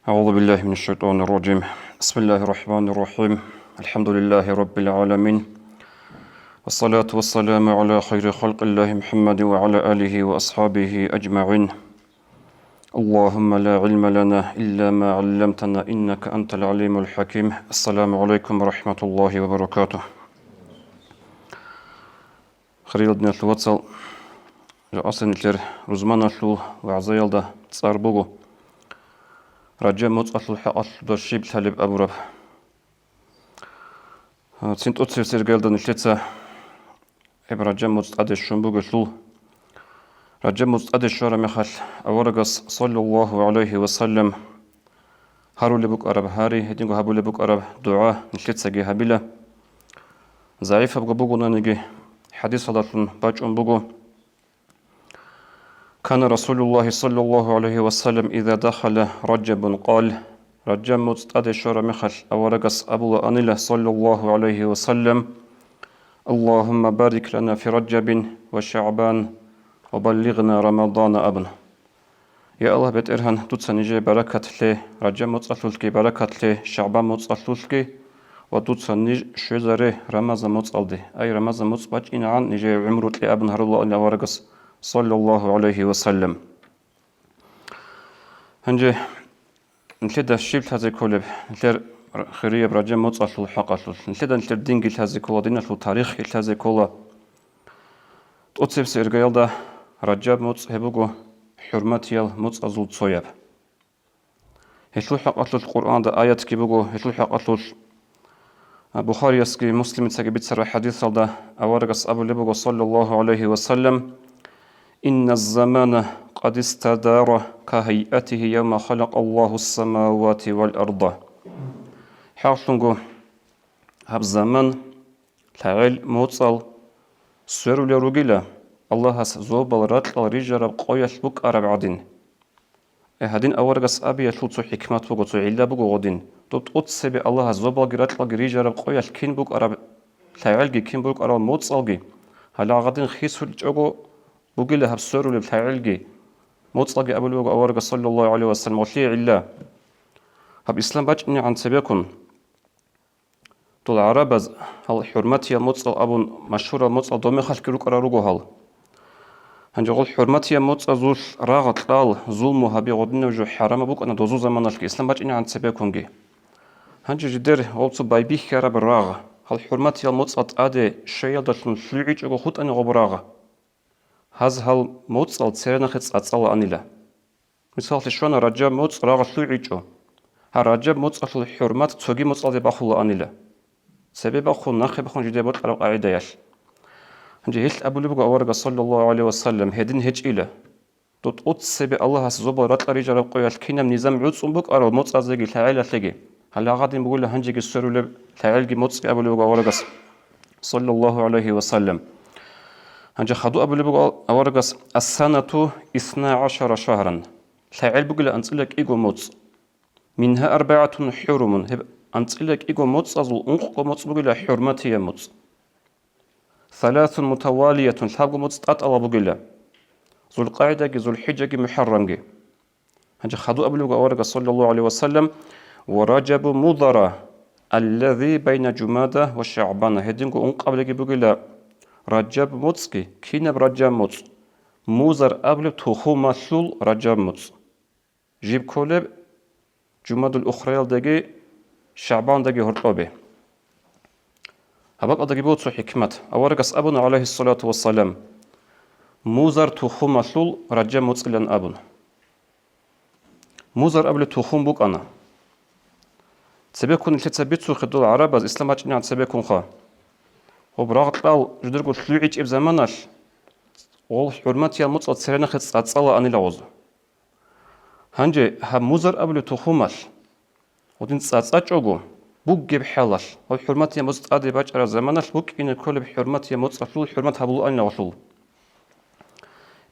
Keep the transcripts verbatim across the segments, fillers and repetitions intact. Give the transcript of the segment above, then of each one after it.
أعوذ بالله من الشيطان الرجيم. بسم الله الرحمن الرحيم. الحمد لله رب العالمين. والصلاة والسلام على خير خلق الله محمد وعلى آله وأصحابه أجمعين. اللهم لا علم لنا إلا ما علمتنا إنك أنت العليم الحكيم. السلام عليكم ورحمة الله وبركاته. Хириял диналъул вацал, жакъасеб нилъер рузманалъул вагӀзаялда цӀар буго Ражаб моцӀалъул хӀакъалъулъ щиб лъалеб абураб. Цин тӀоцебесеб иргаялда нилъеца гьеб Ражаб моцӀ тӀаде щун бугелъул, Ражаб моцӀ тӀаде щвараб мехалъ аварагас, саллаллагьу гӀалайгьи ва саллам, гьарулеб букӀараб гьари, гьединго гьабулеб букӀараб дугӀа нилъецаги гьабила. ЗагӀипабго бугонаниги, хӀадисалдалъун бачӀун буго. Кана Расулуллагьи саллаллагьу гӀалайгьи ва саллам иза дахала Ражабун къал, Ражаб моцӀ тӀаде щвараб мехалъ аварагас абулаанила, саллаллагьу гӀалайгьи ва саллам: «Аллагьумма барик лана фи Ражабин ва ШагӀбан ва баллигъна Рамадана», — абун. Я Аллагь, БетӀергьан, дуца нижее баракат лъе, Ражаб моцӀалъулъги баракат лъе, ШагӀбан моцӀалъулъги, ва дуца ниж щвезаре Рамазан моцӀалде, ай, Рамазан моцӀ бачӀинегӀан нижее гӀумру кье абун гьарулаанила аварагас, саллаллагьу гӀалайгьи ва саллам. Гьанже нилъеда щиб лъазе кколеб, нилъер хирияб Ражаб моцӀалъул хӀакъалъулъ? Нилъеда нилъер динги лъазе ккола, диналъул тарихги лъазе ккола. ТӀоцебесеб иргаялда Ражаб моцӀ гьеб буго хӀурматиял моцӀазул цояб. Гьелъул хӀакъалъулъ Къуръанда аятги буго, гьелъул хӀакъалъулъ Бухариясги Муслимицаги бицараб хӀадисалда аварагас абулеб буго, саллаллагьу гӀалайгьи ва саллам: «Инна замана къад истадара ка гьайатигьи явма халакъаллагьу ссамавати вал арда». ХӀакълъунго, гьаб заман, лъагӀел моцӀал сверулел ругила, Аллагьас зобал ракьал рижараб къоялъ букӀараб гӀадин. Э, гьадин аварагас абиялъул цо хӀикмат буго, цо гӀилла буго гъодин. Доб тӀоцебе Аллагьас зобалги ракьалги рижараб къоялъ кин букӀараб лъагӀелги, кин букӀарал моцӀалги, гьалагъадин хисулчӀого бугила гьаб сверулеб лъагӀелги, моцӀалги абулеб буго аварагас, саллаллагьу гӀалайгьи ва саллам, гъолъие гӀилла. Гьаб ислам бачӀинегӀан цебеккун, дол гӀарабаз гьал хӀурматиял моцӀал абун машгьурал моцӀал доб мехалъги рукӀарал руго гьал. Гьанже гъол хӀурматиял моцӀазулъ рагъ кьал, зулму гьаби гъодинаб жо хӀарамаб букӀана дозул заманалъги ислам бачӀинегӀан цебеккунги. Гьанже жидер гъол цо байбихьараб рагъ, гьал хӀурматиял моцӀал тӀаде щвеялдалъун лъугӀичӀого хутӀани гъоб рагъ. Гьаз гьал моцӀал церенахъе цӀацӀалаанила. Мисаллъе щвана, Ражаб моцӀ рагъ лъугӀичӀо. Гьа, Ражаб моцӀалъул хӀурмат цоги моцӀалде бахулаанила. Цебе бахун, нахъе бахун жидее бокьараб къагӀидаялъ. Гьанже гьелъ абулеб буго аварагас, саллаллагьу гӀалайгьи ва саллам, гьедин гьечӀила. Доб тӀоцебе Аллагьас зобал ракьал рижараб къоялъ кинаб низам гӀуцӀун букӀарал моцӀазеги лъагӀелалъеги. Гьалагъадин бугила гьанжеги сверулеб лъагӀелги моцӀги абулеб буго аварагас, саллаллагьу гӀалайгьи ва саллам. Гьанже хадуб абулеб буго аварагас: «Ас-санату исна гӀашара шагьран». ЛъагӀел бугила анцӀила кӀиго моцӀ. «Мингьа арбагӀатун хӀурумун», гьеб анцӀила кӀиго моцӀазул ункъго моцӀ бугила хӀурматияб моцӀ. «Саласун мутавалиятун», лъабго моцӀ тӀатӀала бугила. ЗулкъагӀидаги, ЗулхӀиджаги, МухӀаррамги. Гьанже хадуб абулеб буго аварагас, саллаллагьу гӀалайгьи ва саллам: «Ва Ражабу мудара, аллази байна Жумада ва ШагӀбана». Гьединго ункъабилеги бугила Ражаб моцӀги, кинаб Ражаб моцӀ? Музар абулеб тухумалъул Ражаб моцӀ. Жиб кколеб Жумадул Ухраялдаги ШагӀбандаги гьоркьобе. Гьаб бакӀалдаги буго цо хӀикмат. Аварагас абуна, гӀалайгьиссалату вассалам, Музар тухумалъул Ражаб моцӀилан абун. Музар абулеб тухум букӀана. Цебеккун нилъеца бицухъе дол гӀарабаз ислам бачӀинегӀан цебеккунха. Гъоб рагъ кьал жидерго лъугӀичӀеб заманалъ гъол хӀурматиял моцӀал церенахъе цӀацӀалаанила гъоз. Гьанже гьаб Музар абулеб тухумалъ гъодин цӀацӀачӀого бугеб хӀалалъ ва хӀурматиял моцӀ тӀаде бачӀараб заманалъ букӀине кколеб хӀурматиял моцӀалъул хӀурмат гьабулаанила гъолъул.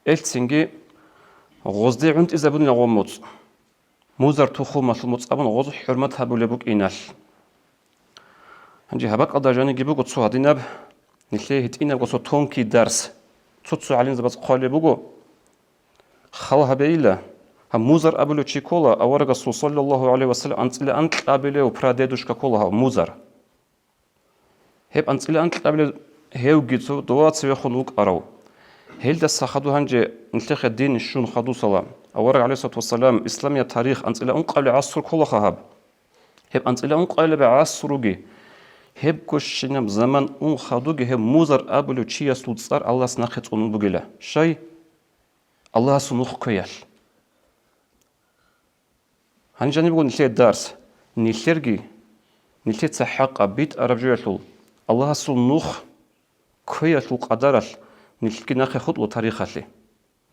Элцинги гъозде гӀунтӀизабунила гъо моцӀ. Музар тухумалъул моцӀ абун гъоз хӀурмат гьабулеб букӀиналъ. Гьанже гьаб бакӀалда жаниги буго цо гьадинаб, нилъее гьитӀинабго цо тонкий дарс. Цо-цо гӀалимзабаз хъвалеб буго, хал гьабейила, Гьаб Музар абулев чи ккола, аварагасул саллаллагьу гӀалайгьи ва саллам анцӀила анкьабилев прадедушка ккола гьав Музар. Гьеб анцӀила анкьабилев гьевги цо дова цевехун вукӀарав. Гьелдаса хадур гьанже нилъехъе дин щун хадусала. Авараг гӀалайгьиссалату вассалам, исламияб тарих анцӀила ункъабилеб гӀасру кколаха гьаб. Гьеб анцӀила ункъабилеб гӀасруги, гьебго щинаб заман ун хадуги гьев Музар абулев чиясул цӀар Аллагьас нахъе цӀунун бугила. Щай? Аллагьасул нух кквеялъ. Гьаниб жанибго нилъее дарс. Нилъерги, нилъеца хӀакъаб битӀараб жоялъул, Аллагьасул нух кквеялъул къадаралъ нилъги нахъе хутӀула тарихалъе.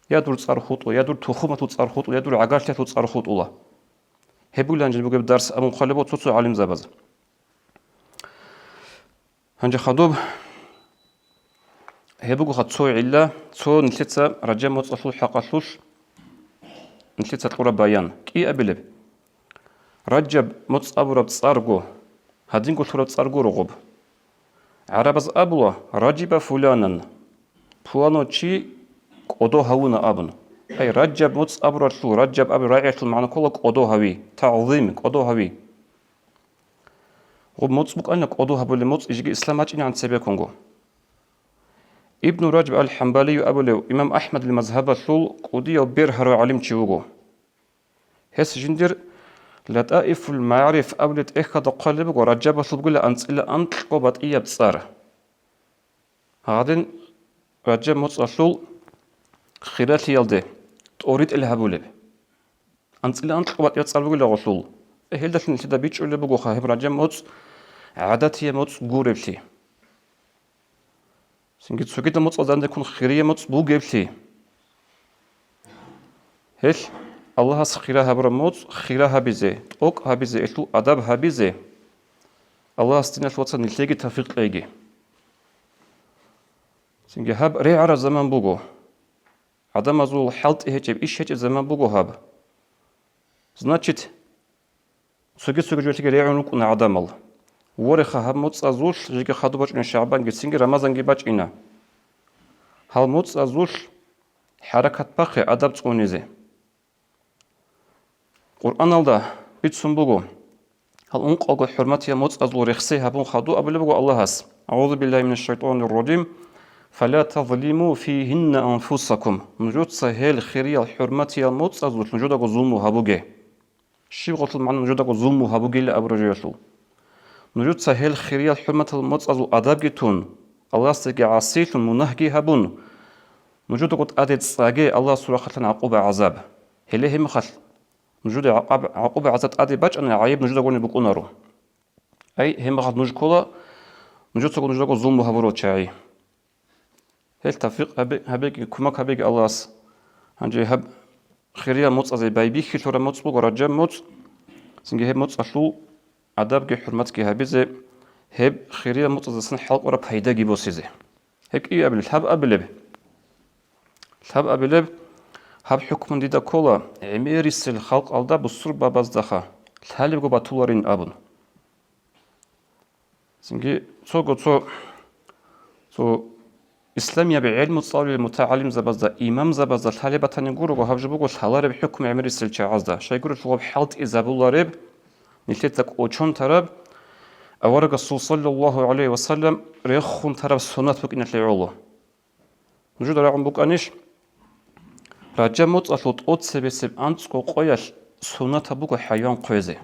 Я дур цӀар хутӀула, я дур тухумалъул цӀар хутӀула, я дур гӀагарлъиялъул цӀар хутӀула. Гьеб бугилан жин бугеб дарс абун хъвалеб цо-цо гӀалимзабаз. Гьанже хадуб гьеб бугоха цо гӀилла, цо нилъеца Ражаб моцӀалъул хӀакъалъулъ нилъеца кьураб баян. КӀиабилеб, Ражаб моцӀ абураб цӀарго, гьадинго лъураб цӀар гуро гъоб. ГӀарабаз абула: «Ражиба фуланан», пуланав чи кӀодо гьавуна абун. Ай, Ражаб моцӀ абуралъул, Ражаб абураб рагӀиялъул магӀна ккола кӀодо гьави, тагӀзим, кӀодо гьави. Гъоб моцӀ букӀана кӀодо гьабулеб моцӀ, жеги ислам бачӀинегӀан цебеккунго. Ибну Ражаб ал-ХӀамбалию абулев имам АхӀмадил мазгьабалъул кӀудияв бергьарав гӀалимчи вуго. Гьес жиндир Латаифул Магьариф абулеб тӀехьалда хъвалеб буго Ражабалъул бугила анцӀила анкьго батӀияб цӀар. Гьадин Ражаб моцӀалъул хиралъиялде тӀоритӀел гьабулеб. АнцӀила анкьго батӀияб цӀар бугила гъолъул. Э, гьелдалъун нилъеда бичӀчӀулеб бугоха гьеб Ражаб моцӀ гӀадатияб моцӀ гуреблъи. Цинги цогидал моцӀазда гьанже ккун хирияб моцӀ бугеблъи. Гьелъ Аллагьас хира гьабураб моцӀ хира гьабизе, тӀокӀ гьабизе, гьелъул адаб гьабизе Аллагьас, диналъул вацал, нилъееги тавфикъ кьеги. Цинги гьаб регӀараб заман буго. ГӀадамазул хӀалтӀи гьечӀеб, иш гьечӀеб заман буго гьаб. Значит, цоги-цоги жоялъеги регӀун рукӀуна гӀадамал. Вореха, гьаб моцӀазулъ жеги хадуб бачӀуна ШагӀбанги, цинги Рамазанги бачӀина. Гьал моцӀазулъ хӀаракат бахъе адаб цӀунизе. Къуръаналда бицун буго, гьал ункъого хӀурматиял моцӀазул рехсей гьабун хадуб абулеб буго Аллагьас: «АгӀузу биллагьи минаш шайтӀанир ражим. Фала тазлиму фигьинна анфусакум». Нужеца гьел хириял хӀурматиял моцӀазулъ нужедаго зулму гьабуге. Щиб гъолъул магӀна нужедаго зулму гьабугейилан абураб жоялъул? Нужеца гьел хириял хӀурматал моцӀазул адабги тун, Аллагьасдаги гӀасилъун, мунагьги гьабун, нужедаго тӀаде цӀаге Аллагьасул рахъалъан гӀакъуба-гӀазаб. Гьеле гьебмехалъ нужеда гӀакъаб-, гӀакъуба-гӀазаб тӀаде бачӀани, гӀайиб нужедагони букӀунаро. Ай, гьебмехалъ нуж ккола нужецаго нужедаго зулму гьабурал чагӀи. Гьел тавфикъ гьабе-, гьабеги, кумек гьабеги Аллагьас. Гьанже гьаб хириял моцӀазе байбихьи лъураб моцӀ буго Ражаб моцӀ. Цинги гьеб моцӀалъул адабги хӀурматги гьабизе, гьеб хириял моцӀаздасан хӀалкӀвараб пайдаги босизе. Гьеб кӀиабилеб, лъабабилеб. Лъабабилеб, гьаб хӀукму дида ккола гӀемерисел халкъалда, бусурбабаздаха лъалебго батуларин абун. Цинги цого цо, цо исламияб гӀелму цӀалулел мутагӀалимзабазда, имамзабазда лъалеб батани гурого, гьаб жо буго лъалареб хӀукму гӀемерисел чагӀазда, щайгурелъул гьаб хӀалтӀизабулареб, нилъеца кӀочон тараб, аварагасул саллаллагьу гӀалайгьи ва саллам рехун тараб суннат букӀиналъе гӀоло. Нужеда рагӀун букӀанищ, Ражаб моцӀалъул тӀоцебесеб анцӀго къоялъ суннатаб буго хӀайван хъвезе.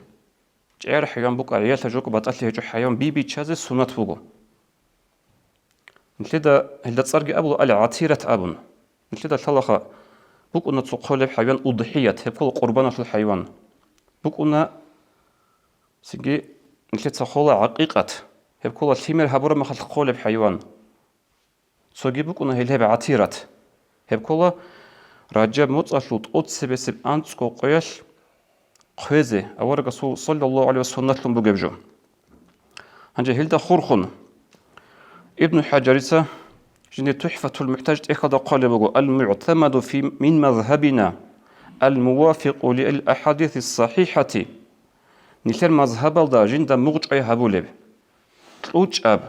ЧӀегӀер хӀайван букӀа, гӀиялъа жого батӀалъи гьечӀо хӀайван би-, биччазе суннат буго. Нилъеда гьелда цӀарги абула ал-гӀатират абун. Нилъеда лъалаха букӀуна цо хъолеб хӀайван удхӀият, гьеб ккола къурбаналъул хӀайван. БукӀуна цинги нилъеца хола гӀакъикъат, гьеб ккола лъимер гьабураб мехалъ хъолеб хӀайван. Цоги букӀуна гьел гьеб гӀатират. Гьеб ккола Ражаб моцӀалъул тӀоцебесеб анцӀго къоялъ хъвезе, аварагасул саллаллагьу гӀалайгьи ва суннатлъун бугеб жо. Гьанже гьелда хурхун, Ибну ХӀажарица жиндир ТухӀфатул МухӀтаж тӀехьалда хъвалеб буго: «Ал-мугӀтамаду фи, мин мазгьабина, ал-мувафикъу лил ахӀадисис сахӀихӀати». Нилъер мазгьабалда жинда мугъчӀвай гьабулеб, кьучӀаб,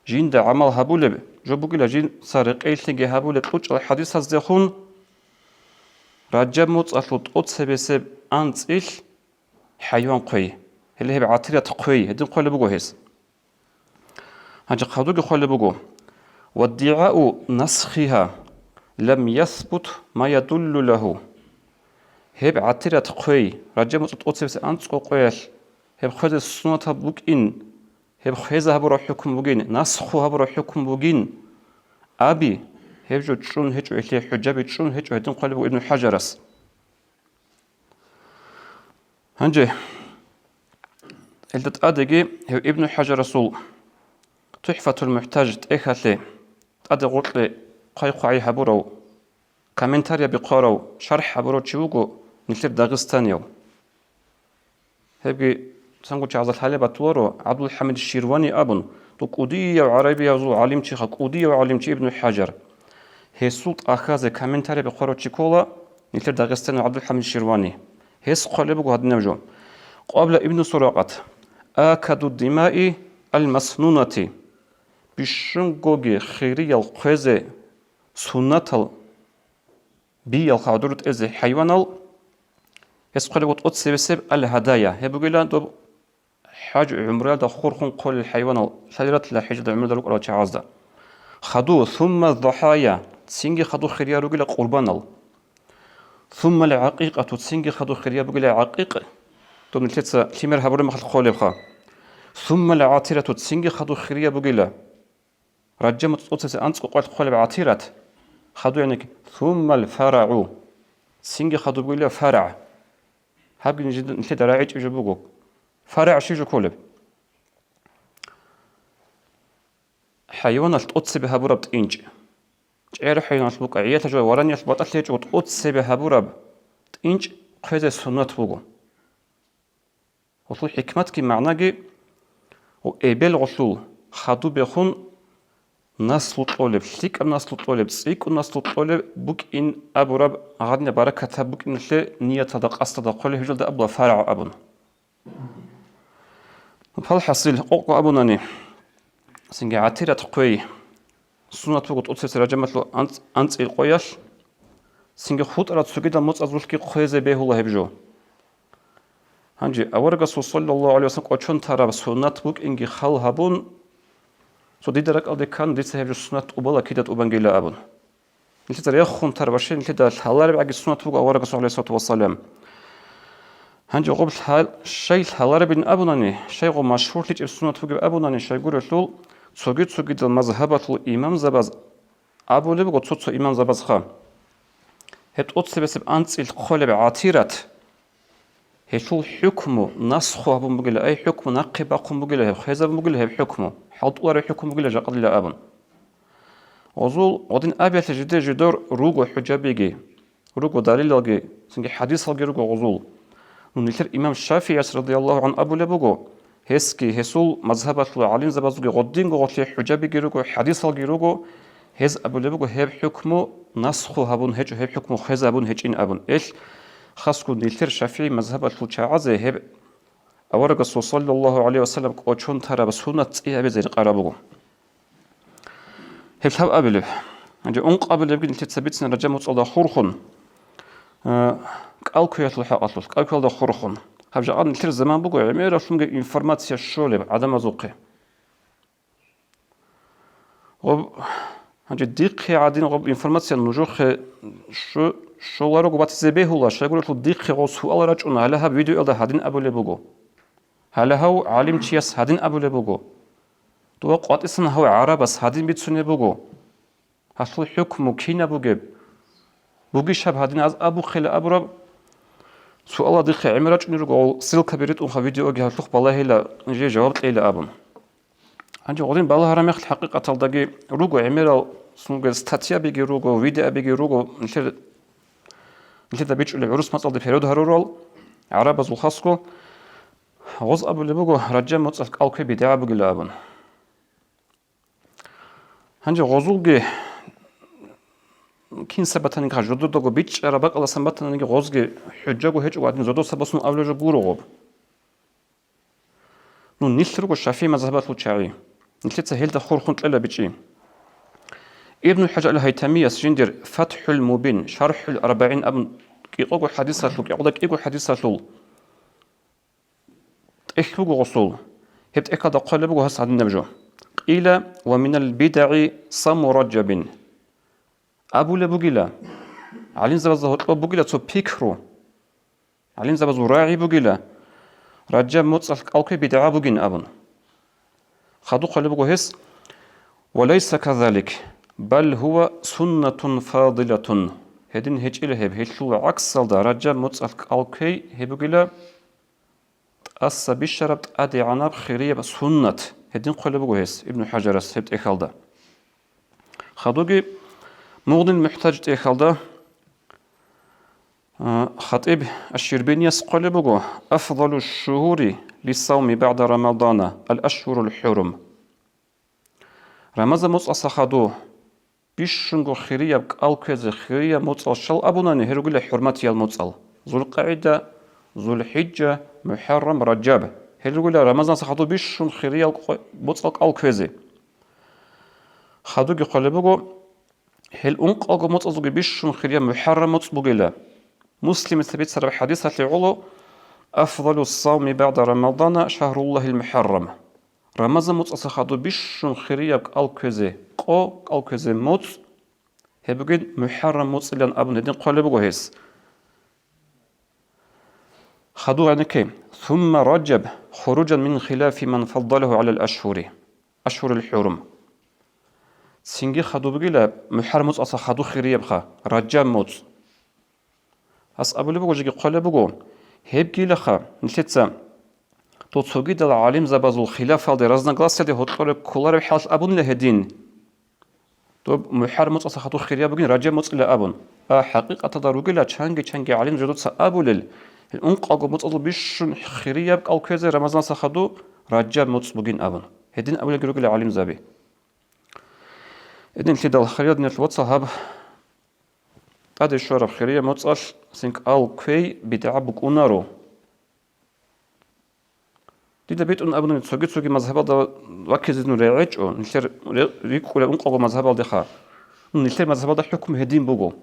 жинда гӀамал гьабулеб жо бугила, жинца рекъейлъиги гьабулеб кьучӀал хӀадисаздехун Ражаб муцӀалъул тӀоцебесеб анцӀил хӀайван хъвей, гьеле гьеб гӀатират хъвей, гьедин хъвалеб буго гьес. Гьанже хадуги хъвалеб буго: «Ваддигьау насхиха лам ясбут ма ядуллу лагьу». Гьеб гӀатират хъвей, Ражаб муцӀалъул тӀоцебесеб анцӀго къоялъ, гьеб хъвезе суннатаб букӀин, гьеб хвезе гьабураб хӀукму бугин, насху гьабураб хӀукму бугин аби, гьеб жо чӀун гьечӀо, гьелъие хӀужаби чӀун гьечӀо, гьедин хъвалеб буго Ибну ХӀажарас. Гьанже гьелда тӀадеги гьев Ибну ХӀажарасул ТухӀфатул МухӀтаж тӀехьалъе тӀаде гъоркье хъвай-хъвагӀи гьабурав, комментарияби хъварав, шархӀ гьабурав чи вуго нилъер дагъистанияв. Гьебги цанго чагӀазда лъалеб батуларо, ГӀабдулхӀамид Ширвани абун, дов кӀудияв гӀарабиязул гӀалимчиха, кӀудияв гӀалимчи Ибну ХӀажар. Гьесул тӀахьазе комментарияби хъварав чи ккола, нилъер дагъистанияв ГӀабдулхӀамид Ширвани. Гьес хъвалеб буго гьадинаб жо: «Къабла Ибну Суракъат, акаду димаи ал-маснунати». Бищунгоги хириял хъвезе суннатал биялха гӀодор тӀезе хӀайванал, гьес хъвалеб буго тӀоцебесеб ал-гьадая, гьеб бугила доб хӀаж-гӀумраялда хурхун хъолел хӀайванал, лъаларетила хӀежалда гӀумраялда рукӀарал чагӀазда. Хаду, сумма зухӀая, цинги хаду хириял ругила къурбанал. Сумма ал-гӀакъикъату, цинги хаду хириял бугила гӀакъикъ, доб нилъеца лъимер гьабураб мехалъ хъолебха. Сумма ал-гӀатирату, цинги хаду хириял бугила. Ражаб муцӀ тӀоцебесеб анцӀго къоялъ хъолеб гӀатират, хаду, яни суммал фарагӀу, цинги хаду бугила фарагӀ. Гьабги нижеда, нилъеда рагӀичӀеб жо буго. ФарагӀ щиб жо кколеб? ХӀайваналъ тӀоцебе гьабураб тӀинчӀ. ЧӀегӀер хӀайваналъ букӀа, гӀиялъа жо вараниялъ батӀалъи гьечӀого тӀоцебе гьабураб тӀинчӀ хъвезе суннат буго. Гъолъул хӀикматги магӀнаги: эбел гъолъул хадубехун наслу кьолеб, лъикӀаб наслу кьолеб, цӀикӀкӀун наслу кьолеб букӀин абураб, гьадинаб баракатаб букӀиналъе нияталда, къасдалда хъолеб, гьеб жоялда абула фарагӀ абун. ФалхӀасил, къокъго абунани, цинги гӀатират хъвей, суннат буго тӀоцебесеб Ражабалъул анцӀ-, анцӀил къоялъ, цинги хутӀарал цогидал моцӀазулъги хъвезе бегьула гьеб жо. Гьанже аварагасул саллаллагьу гӀалайгьи вассалам кӀочон тараб суннат букӀинги хал гьабун, цо дида ракӀалде ккан, дица гьеб жо суннат тӀубала кида тӀубангила абун. Нилъеца рехун тар ва щай нилъеда лъалареб гӀаги суннат буго аварагасул гӀалайгьиссалату вассалам. Гьанже гъоб лъа-, щай лъаларебин абунани, щай гъоб машгьурлъичӀеб суннат бугеб абунани, щайгурелъул цоги-цогидал мазгьабалъул имамзабаз абулеб буго, цо-цо имамзабазха. Гьеб тӀоцебесеб анцӀил хъолеб гӀатират, гьелъул хӀукму насху гьабун бугила, ай хӀукму нахъе бахъун бугила, гьеб хвезабун бугила, гьеб хӀукму, хӀалтӀулареб хӀукму бугила жакъадила абун. Гъозул гъодин абиялъе жиде-жидер руго хӀужабиги, руго далилалги, цинги хӀадисалги руго гъозул. Ну, нилъер имам ШафигӀияс радияллагьу гӀанхӀу абулеб буго, гьесги, гьесул мазгьабалъул гӀалимзабазулги гъодинго гъолъие хӀужабиги руго, хӀадисалги руго, гьез абулеб буго, гьеб хӀукму насху гьабун гьечӀо, гьеб хӀукму хвезабун гьечӀин абун. Эл, хасго нилъер ШафигӀи мазгьабалъул чагӀазе гьеб аварагасул саллаллагьу гӀалайгьи вассалам кӀочон тараб суннат цӀи гьабизе рекъараб буго. Гьеб лъабабилеб. Гьанже ункъабилебги нилъеца бицина Ражаб муцӀалда хурхун, э, кӀал кквеялъул хӀакъалъулъ, кӀал кквеялда хурхун. Гьаб жакъа нилъер заман буго, гӀемералъунги информация щолеб гӀадамазухъе. Гъоб, гьанже дихъе гӀадин гъоб информация нужухъе що-, щоларого батизе бегьула, щайгурелъул дихъе гъов суал рачӀуна, гьале гьаб видеоялда гьадин абулеб буго. Гьале гьав гӀалимчияс гьадин абулеб буго. Дова къватӀисан гьав гӀарабас гьадин бицунеб буго. Гьалъул хӀукму кинаб бугеб? Бугищ гьаб гьадин аз абухъила абураб? Суалал дихъе гӀемер рачӀунел руго, гъол ссылкаби ритӀунха видеоги гьалъухъ балагьила, жие жаваб кьейила абун. Гьанже гъодин балагьараб мехалъ хӀакъикъаталдаги руго гӀемерал, сунго статьябиги руго, видеобиги руго, нилъер, нилъеда бичӀчӀулеб гӀурус мацӀалда перевод гьарурал гӀарабазул хасго. Гъоз абулеб буго, Ражаб муцӀалъ кӀал кквей бидгӀа бугила абун. Гьанже гъозулги кинса батаниги, жодордаго бичӀчӀараб бакӀалдасан батаниги, гъозги хӀужаго гьечӀого гьадин зодоса босун абулеб жо гуро гъоб. Ну, нилъ руго ШафигӀи мазгьабалъул чагӀи. Нилъеца гьелда хурхун кьела бичӀчӀи. Ибну ХӀажар ал-ХӀайтамияс жиндир ФатхӀул Мубин, ШархӀул АрбагӀин абун кӀикъого хӀадисалъул, кӀикъода кӀиго хӀадисалъул тӀехь буго гъосул. Гьеб тӀехьалда хъвалеб буго гьас гьадинаб жо: «Къила ва минал бидагӀи саму Раджабин». Абулеб бугила, гӀалимзабазда гьоркьоб бугила цо пикру, гӀалимзабазул рагӀи бугила, Раджаб моцӀалъ кӀал кквей бидгӀа бугин абун. Хадуб хъвалеб буго гьес: «Ва лайса казалик, бал гьува суннатун фадилатун». Гьедин гьечӀила гьеб, гьелъул гӀаксалда Раджаб моцӀалъ кӀал кквей гьеб бугила тӀаса бищараб тӀадегӀанаб хирияб суннат. Гьедин хъвалеб буго гьес, Ибну ХӀажарас, гьеб тӀехьалда. Хадуги Мугънил МухӀтаж тӀехьалда, а, Хатиб Аш-Ширбинияс хъвалеб буго: «Афдалу шугьури лиссавми багӀда Рамадана ал-ашгьурул хӀурум». Рамазан моцӀалъа хадуб бищунго хирияб кӀал кквезе, хирияб моцӀал щал абунани, гьел ругила хӀурматиял моцӀал: ЗулкъагӀида, ЗулхӀиджа, МухӀаррам, Раджаб. Гьел ругила Рамазанаса хадуб бищун хирияб къо-, моцӀал кӀал кквезе. Хадуги хъвалеб буго, гьел ункъалго моцӀазулги бищун хирияб МухӀаррам моцӀ бугила. Муслимица бицараб хӀадисалъе гӀоло: «Афдалу ссавми багӀда Рамадана шагьруллагьил мухӀаррам». Рамазан моцӀалъа хадуб бищун хирияб кӀал кквезе къо, кӀал кквезе моцӀ, гьеб бугин МухӀаррам моцӀилан абун гьедин хъвалеб буго гьес. Хадуб гьанекке: «Сумма Раджаб, хуруджан мин хилафи ман фаддалагьу гӀалал ашгьури, ашгьурил хӀурум». Цинги хадуб бугила МухӀаррам моцӀалъа хадуб хириябха, Раджаб моцӀ. Гьас абулеб буго, жеги хъвалеб буго, гьебгилаха нилъеца дол цогидал гӀалимзабазул хилафалде, разногласиялде гьоркьоре кколареб хӀалалъ абунила гьедин. Доб МухӀаррам моцӀалъа хадуб хирияб бугин Раджаб моцӀила абун. А хӀакъикъаталда ругила чанги-чанги гӀалимзабаца абулел, гьел ункъалго моцӀазул бищун хирияб кӀал кквезе Рамазанаса хадуб Раджаб моцӀ бугин абун. Гьедин абулелги ругила гӀалимзаби. Гьединлъидал, хириял диналъул вацал, гьаб тӀаде щвараб хирияб моцӀалъ цин кӀал кквей бидгӀа букӀунаро. Дида битӀун абуни, цоги-цоги мазгьабалда ваккизе дун регӀечӀо, нилъер ре-, рикӀкӀулеб ункъого мазгьабалдеха. Нилъер мазгьабалда хӀукму гьедин буго.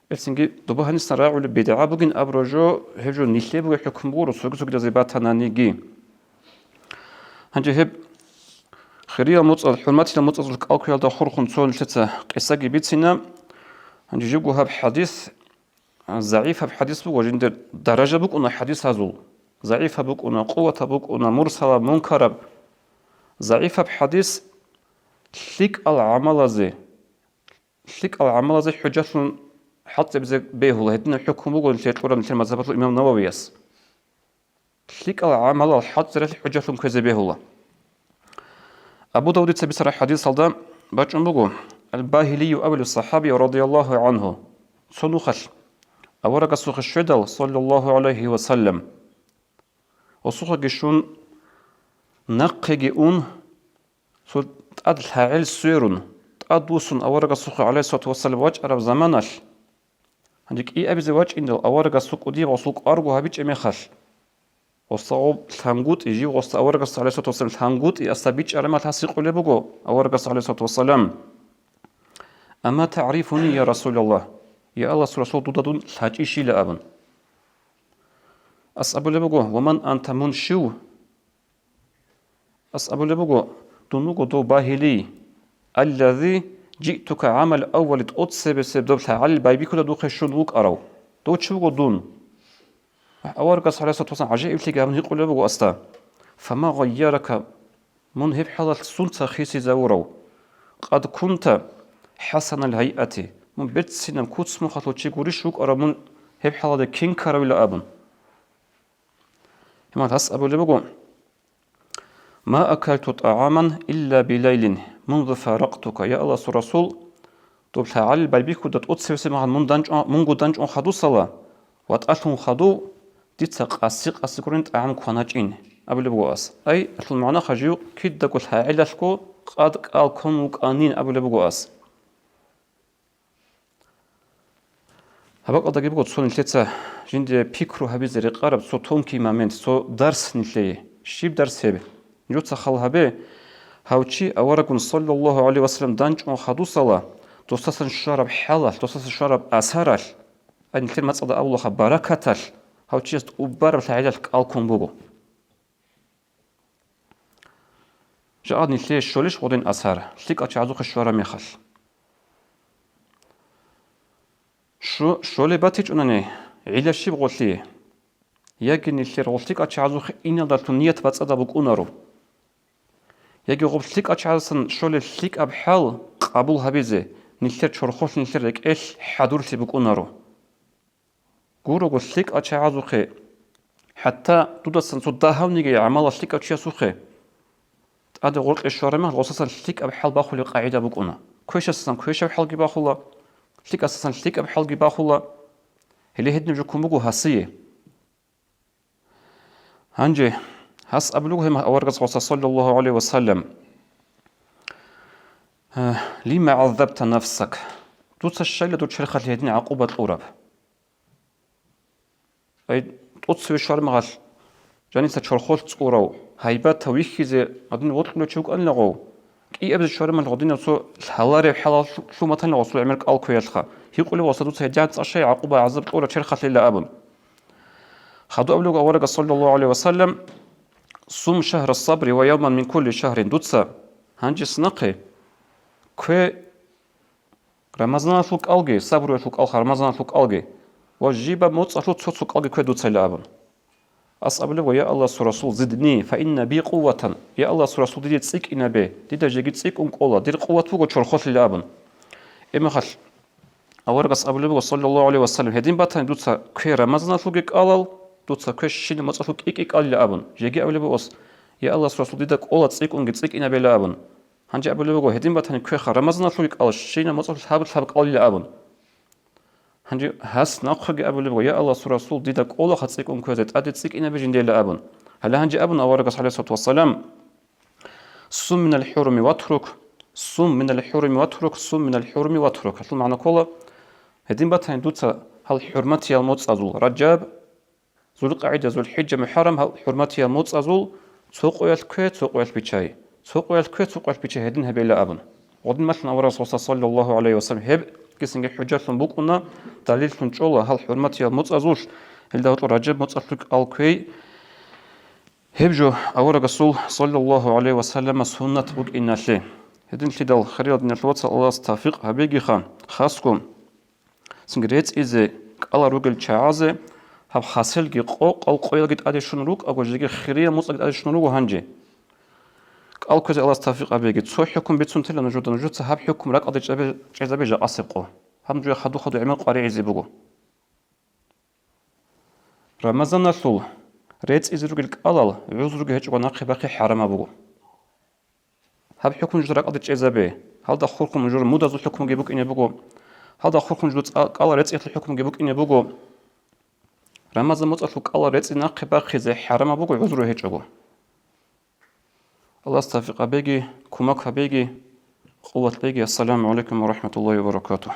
Гьелцинги доба гьанисан рагӀулеб бидгӀа бугин абураб жо, гьеб жо нилъее бугеб хӀукму буго, цоги-цогидазе батананиги. Гьанже гьеб хирияб моцӀал, хӀурматиял моцӀазул кӀал кквеялда хурхун цо нилъеца къисаги бицина. Гьанже жибго гьаб хӀадис, а, загӀипаб хӀадис буго, жиндир даража букӀуна хӀадисазул. ЗагӀипаб букӀуна, къуватаб букӀуна, мурсалаб, мункараб. ЗагӀипаб хӀадис лъикӀал гӀамалазе, лъикӀал гӀамалазе хӀужалъун хӀалтӀизабизе бегьула, гьединаб хӀукму буго нилъее кьураб нилъер мазгьабалъул имам Нававияс. ЛъикӀал гӀамалал хӀалтӀизаралъе хӀужалъун кквезе бегьула. Абу Давудица бицараб хӀадисалда бачӀун буго: «Ал-Багьилию аввалу сахаби радияллагьу гӀангьу». Цо нухалъ аварагасухъе щведал, саллаллагьу гӀалайгьи ва саллам, гъосухъеги щун, нахъеги ун, цо тӀад лъагӀел сверун, тӀадвуссун аварагасухъе, гӀалайгьиссалату вассалам, вачӀараб заманалъ, гьанже кӀиабизе вачӀиндал аварагасул кӀудияб гъосул кӀварго гьабичӀеб мехалъ, гъосда гъоб лъангутӀи, жив гъосда аварагасда, гӀалайгьиссалату вассалам, лъангутӀи, гьасда бичӀчӀараб мехалъ гьас гьикъулеб буго аварагасда, гӀалайгьиссалату вассалам: «Ама тагӀрифуни, я Расулаллагь? Я Аллагьасул Расул, дуда дун лъачӀищила?» – абун. Ас абулеб буго: «Ва ман анта, мун щив?» Ас абулеб буго: «Дун вуго дов Багьилий, аллази жиътука гӀамал аввали, тӀоцебесеб доб лъагӀалил байбихьуда духъе щун вукӀарав. Дов чи вуго дун?» Аварагас, гӀалайгьиссалату вассалам, гӀажаиблъиги гьабун гьикъулеб буго асда: «Фама гъайярака, мун гьеб хӀалалъ сунца хисизавурав? Къад кунта хӀасанал гьайъати, мун берцинаб куц-мухъалъул чи гурищ вукӀарав мун гьеб хӀалалде кин ккаравила?» – абун. Гьебмехалъ гьас абулеб буго: «Ма акалту тӀагӀаман илла билайлин мунзу фаракътука, я Аллагьасул Расул, доб лъагӀалил байбихьуда тӀоцебесеб мехалъ мун данчӀун, мунго данчӀун хадусала, ватӀалъун хадув, дица къаси-къаси гурин тӀагӀам кваначӀин», – абулеб буго ас. Ай, гьелъул магӀнаха жив кидаго лъагӀелалъго къад кӀал ккун вукӀанин абулеб буго ас. Гьаб бакӀалдаги буго цо нилъеца жинде пикру гьабизе рекъараб цо тонкий момент, цо дарс нилъее. Щиб дарс гьеб? Нужеца хал гьабе, гьав чи аварагун, саллаллагьу гӀалайгьи ва саллам, данчӀун хадусала, досдасан щвараб хӀалалъ, досдасан щвараб асаралъ, Ай, нилъер мацӀалда абулаха, баракаталъ гьав чияс тӀубараб лъагӀелалъ кӀал ккун буго. Жакъа нилъее щолищ гъодин асар, лъикӀал чагӀазухъе щвараб мехалъ? Щу-, щолеб батичӀунани, гӀилла щиб гъолъие? Яги нилъер гъолъикӀал чагӀазухъе иналдалъун ният бацӀцӀадаб букӀунаро. Яги гъоб лъикӀал чагӀаздасан щолеб лъикӀаб хӀал къабул гьабизе нилъер чорхолъ, нилъер рекӀелъ хӀадурлъи букӀунаро. Гурого лъикӀал чагӀазухъе, хӀатта дудасан цо дагьавниги гӀамалал лъикӀав чиясухъе тӀаде гъоркье щвараб мехалъ, гъосасан лъикӀаб хӀал бахулеб къагӀида букӀуна. Квешасасан квешаб хӀалги бахула, лъикӀасасан лъикӀаб хӀалги бахула. Гьеле гьединаб жо ккун буго гьасие. Гьанже гьас абулеб гьеб аварагас гъоса, саллаллагьу гӀалайгьи ва саллам: «Лима гӀаззабта нафсак?» Дуца щайила дур черхалъе гьедин гӀакъуба кьураб? Ай, тӀоцеве щвараб мехалъ, жаниса чорхолъ цӀурав, гьайбатав вихьизе гьадин вокьулев чи вукӀанила гъов, кӀиабизе щвараб мехалъ гъодинав цо лъалареб хӀалалъ лъуматанила гъосул гӀемер кӀал кквеялъха, гьикъулеб гъоса дуца гьедигӀан цӀа щай гӀакъуба гӀазаб кьура черхалъила абун. Хадуб абулеб аварагас, саллаллагьу гӀалайгьи ва саллам: «Сум шагьра сабри ва явман мин кулли шагьрин», дуца гьанже нахъе кве Рамазаналъул кӀалги, сабруялъул кӀалха Рамазаналъул кӀалги, ва жибаб моцӀалъул цо-цо кӀалги кве дуцайилан абун. Ас абулеб: «Я Аллагьасул Расул, зидни, фа инна би къувватан». Я Аллагьасул Расул, диде цӀикӀкӀинабе, дида жеги цӀикӀкӀун кӀола, дир къуват буго чорхолъилан абун. Гьебмехалъ аварагас абулеб буго, саллаллагьу гӀалайгьи ва саллам: «Гьедин батани дуца кве Рамазаналъулги кӀалал, дуца кве щинаб моцӀалъул кӀикӀкӀи кӀалилан», абун. Жеги абулеб буго: «Я Аллагьасул Расул, дида кӀола цӀикӀкӀунги цӀикӀкӀинабилан», абун. Гьанже абулеб буго: «Гьедин батани квеха Рамазаналъулги кӀала, щинаб моцӀалъул гьаб-, гьаб кӀалилан», абун. Гьанже гьас нахъеги абулеб буго: «Я Аллагьасул Расул, дида кӀолаха цӀикӀкӀун кквезе, тӀаде цӀикӀкӀинабе жиндейилан», абун. Гьале гьанже абун аварагас, гӀалайгьиссалату вассалам: «Сум минал хӀуруми ватрукь, сум минал хӀуруми ватрукь, сум минал хӀуруми ватрукь». Гьелъул магӀна ккола: «Гьедин батани дуца гьал хӀурматиял моцӀазул, Ражаб, ЗулкъагӀида, ЗулхӀижа, МухӀаррам, гьал хӀурматиял моцӀазул цо къоялъ кве, цо къоялъ биччай, цо къоялъ кве, цо къоялъ биччай гьедин гьабейилан», абун. Гъодин малъун аварагас, гъоса, саллаллагьу гӀалайгьи ва саллам, гьеб кисинги хӀужалъун букӀуна, далиллъун чӀола гьал хӀурматиял моцӀазулъ, гьелда гьоркьор Ражаб моцӀалъул кӀал кквей. Гьеб жо аварагасул, саллаллагьу гӀалайгьи ва саллама, суннат букӀиналъе. Гьединлъидал, хириял диналъул вацал, Аллагьас тавфикъ гьабегиха, хасго цинги рецӀизе кӀалал ругел чагӀазе гьаб хасалги къо-, къал-къоялги тӀаде щун рукӀаго, жеги хириял моцӀалги тӀаде щун руго гьанже. КӀал кквезе Аллагьас тавфикъ гьабеги. Цо хӀукму бицун тела нужеда, нужеца гьаб хӀукму ракӀалде чӀебе-, чӀезабе жакъасеб къо. Гьаб нужее хадур-хадур гӀемер къваригӀизе буго. Рамазаналъул рецӀизе ругел кӀалал гӀузруги гьечӀого нахъе бахъи хӀарамаб буго. Гьаб хӀукму нужеда ракӀалде чӀезабе. Гьалда хурхун нужер мудазул хӀукмуги букӀине буго. Гьалда хурхун нужер цӀа-, кӀалал рецӀиялъул хӀукмуги букӀине буго. Рамазан моцӀалъул кӀалал рецӀи нахъе бахъизе хӀарамаб буго гӀузру гьечӀого. Аллагьас тавфикъ гьабеги, кумек гьабеги, къуват беги. Ассаламу гӀалайкум ва рахӀматуллагьи ва баракатугь.